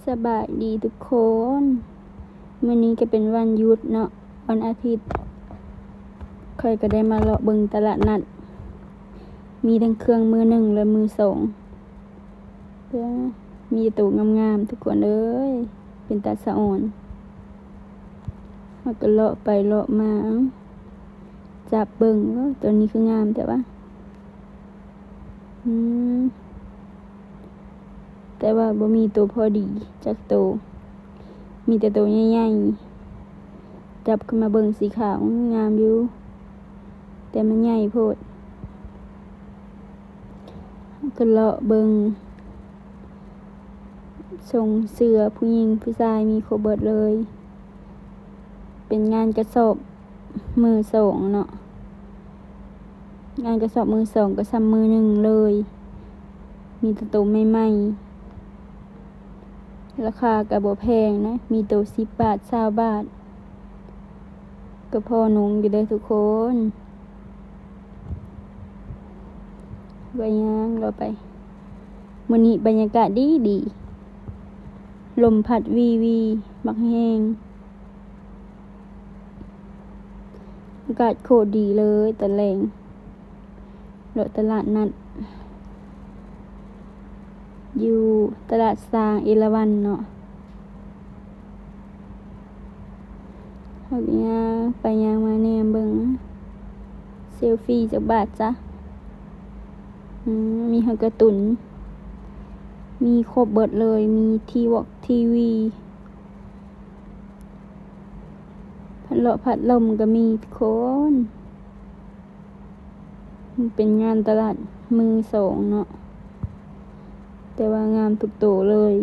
ສະບາຍດີທຸກຄົນ, ມື້ນີ້ກໍເປັນວັນຢຸດເນາະ, ວັນອາທິດ, ຂ້ອຍກໍໄດ້ມາເລາະເບິ່ງຕະຫຼາດນັດ, ມີທັງເຄື່ອງມືໜຶ່ງ ແລະ ມືສອງ, ມີແຕ່ໂຕງາມໆ ທຸກຄົນເອີຍ, ເປັນຕາສະອອນ. ເຮົາກໍເລາະໄປເລາະມາ, ເອົ້າ ຈັບເບິ່ງ, ໂອ້ ໂຕນີ້ຄືງາມແທ້ວະ. ອືມ ແຕ່ວ່າບໍ່ມີໂຕພໍດີຈັກໂຕ, ມີແຕ່ໂຕໃຫຍ່ໆ. ຈັບຂຶ້ນມາເບິ່ງສີຂາວ, ອືມ ງາມຢູ່, ແຕ່ມັນໃຫຍ່ໂພດ. ກໍເລາະເບິ່ງ ຊົງເສື້ອຜູ້ຍິງຜູ້ຊາຍມີຄົບເບິດເລີຍ. ເປັນງານກະສອບມືສອງເນາະ, ງານກະສອບມືສອງກໍສ່ຳມືໜຶ່ງເລີຍ, ມີແຕ່ໂຕໃໝ່ໆ. ລາຄາກໍບໍ່ແພງນະ, ມີໂຕສິບບາດ ຊາວບາດ, ກໍພໍນຸ່ງຢູ່ເດີທຸກຄົນ. ໄປຍ່າງເລາະໄປ, ມື້ນີ້ບັນຍາກາດດີໆ, ລົມພັດວີໆ ບັກແຮງ. ອາກາດໂຄດດີເລີຍຕອນແລງ, ເລາະຕະຫຼາດນັດ ຢູ່ຕະຫຼາດຊ້າງເອລາວັນເນາະ. ເຮົາກໍຍ່າງໄປຍ່າງມາແນມເບິ່ງ, ເຊລຟີຈັກບາດຊະ. ອືມ ມີຮອດກາຕູນ, ມີຄົບເບິດເລີຍ, ມີທີວອກ ທີວີ, ພັດເລາະພັດລົມກໍມີທຸກຄົນ. ມັນເປັນງານຕະຫຼາດມືສອງເນາະ, ແຕ່ວ່າງາມທຸກໂຕເລີຍ.